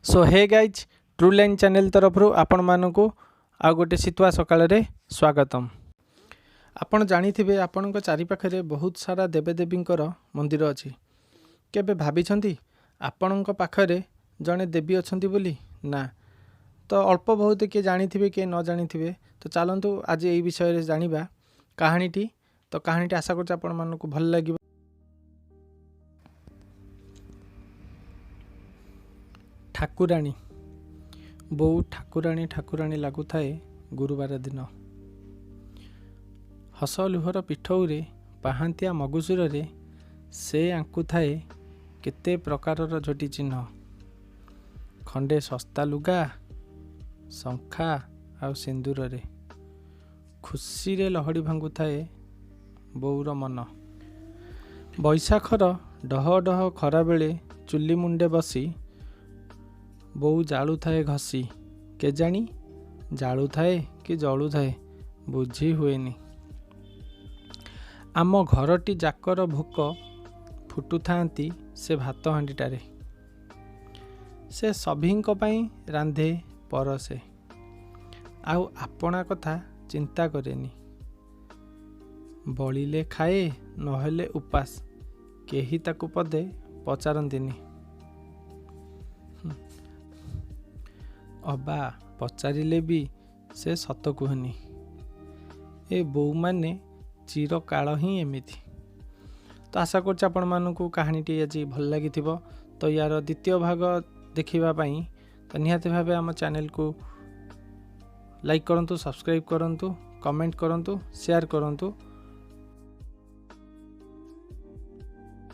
So hey guys, true line channel ତରଫରୁ ଆପଣମାନଙ୍କୁ ଆଉ ଗୋଟେ ଶୀତୁଆ ସକାଳରେ ସ୍ୱାଗତମ। ଆପଣ ଜାଣିଥିବେ, ଆପଣଙ୍କ ଚାରିପାଖରେ ବହୁତ ସାରା ଦେବଦେବୀଙ୍କର ମନ୍ଦିର ଅଛି। କେବେ ଭାବିଛନ୍ତି ଆପଣଙ୍କ ପାଖରେ ଜଣେ ଦେବୀ ଅଛନ୍ତି ବୋଲି? ନା ତ ଅଳ୍ପ ବହୁତ କିଏ ଜାଣିଥିବେ, କିଏ ନ ଜାଣିଥିବେ। ତ ଚାଲନ୍ତୁ, ଆଜି ଏଇ ବିଷୟରେ ଜାଣିବା କାହାଣୀଟି। ତ କାହାଣୀଟି ଆଶା କରୁଛି ଆପଣମାନଙ୍କୁ ଭଲ ଲାଗିବ। ଠାକୁରାଣୀ ବୋଉ ଠାକୁରାଣୀ ଠାକୁରାଣୀ ଲାଗୁଥାଏ ଗୁରୁବାର ଦିନ। ହସ ଲୁହର ପିଠଉରେ, ପାହାନ୍ତିଆ ମଗୁଶୁରରେ ସେ ଆଙ୍କୁଥାଏ କେତେ ପ୍ରକାରର ଝୋଟି ଚିହ୍ନ, ଖଣ୍ଡେ ଶସ୍ତା ଲୁଗା, ଶଙ୍ଖା ଆଉ ସିନ୍ଦୁରରେ। ଖୁସିରେ ଲହଡ଼ି ଭାଙ୍ଗୁଥାଏ ବୋଉର ମନ। ବୈଶାଖର ଡହ ଡହ ଖରାବେଳେ ଚୁଲି ମୁଣ୍ଡେ ବସି ବୋଉ ଜାଳୁଥାଏ ଘଷି। କେଜାଣି ଜାଳୁଥାଏ କି ଜଳୁଥାଏ, ବୁଝି ହୁଏନି। ଆମ ଘରଟି ଯାକର ଭୋକ ଫୁଟୁଥାନ୍ତି ସେ ଭାତ ହାଣ୍ଡିଟାରେ। ସେ ସଭିଙ୍କ ପାଇଁ ରାନ୍ଧେ, ପରସେ, ଆଉ ଆପଣା କଥା ଚିନ୍ତା କରେନି। ବଳିଲେ ଖାଏ, ନହେଲେ ଉପାସ। କେହି ତାକୁ ପଦେ ପଚାରନ୍ତିନି, ଅବା ପଚାରିଲେ ବି ସେ ସତ କୁହେନି। ଏ ବୋଉମାନେ ଚିରକାଳ ହିଁ ଏମିତି। ତ ଆଶା କରୁଛି ଆପଣମାନଙ୍କୁ କାହାଣୀଟି ଆଜି ଭଲ ଲାଗିଥିବ। ତ ୟାର ଦ୍ୱିତୀୟ ଭାଗ ଦେଖିବା ପାଇଁ ତ ନିହାତି ଭାବେ ଆମ ଚ୍ୟାନେଲକୁ ଲାଇକ୍ କରନ୍ତୁ, ସବସ୍କ୍ରାଇବ୍ କରନ୍ତୁ, କମେଣ୍ଟ କରନ୍ତୁ, ସେୟାର କରନ୍ତୁ।